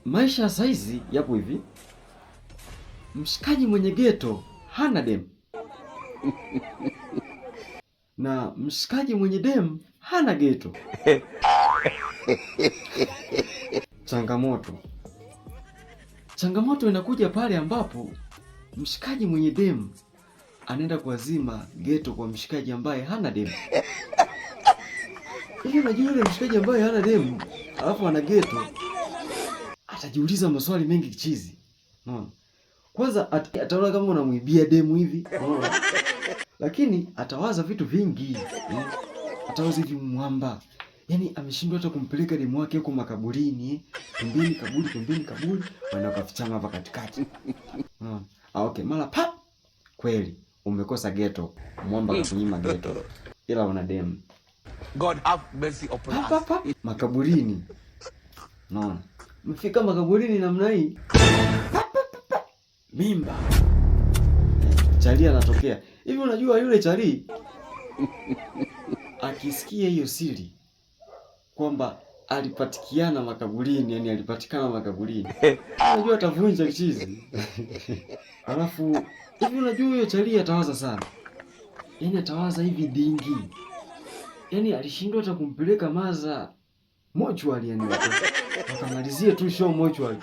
Maisha ya saizi yapo hivi, mshikaji mwenye geto hana demu na mshikaji mwenye demu hana geto. Changamoto inakuja pale ambapo mshikaji mwenye demu anaenda kuazima geto kwa mshikaji ambaye hana demu. Hivi unajua yule mshikaji ambaye hana demu alafu ana geto atajiuliza maswali mengi kichizi. Unaona? Kwanza ataona kama unamwibia demu hivi. Unaona? Lakini atawaza vitu vingi. Eh? Atawaza hivi mwamba. Yaani ameshindwa hata kumpeleka demu wake huko makaburini, eh? Pembeni kaburi, pembeni kaburi, wanaenda hapa katikati. Unaona? Ah, okay, mara pa kweli umekosa geto. Mwamba kakunyima geto. Ila una demu. God have mercy upon us. Pa, pa, makaburini. Unaona? Mfika makaburini namna hii. Mimba. Chali anatokea. Hivi unajua yule chali akisikia hiyo siri kwamba alipatikiana makaburini, yani alipatikana makaburini, unajua atavunja kichizi. Alafu hivi unajua huyo chali atawaza sana, yaani atawaza hivi dingi, yaani alishindwa hata kumpeleka maza mochwari, yani wakamalizie tu show mochwari.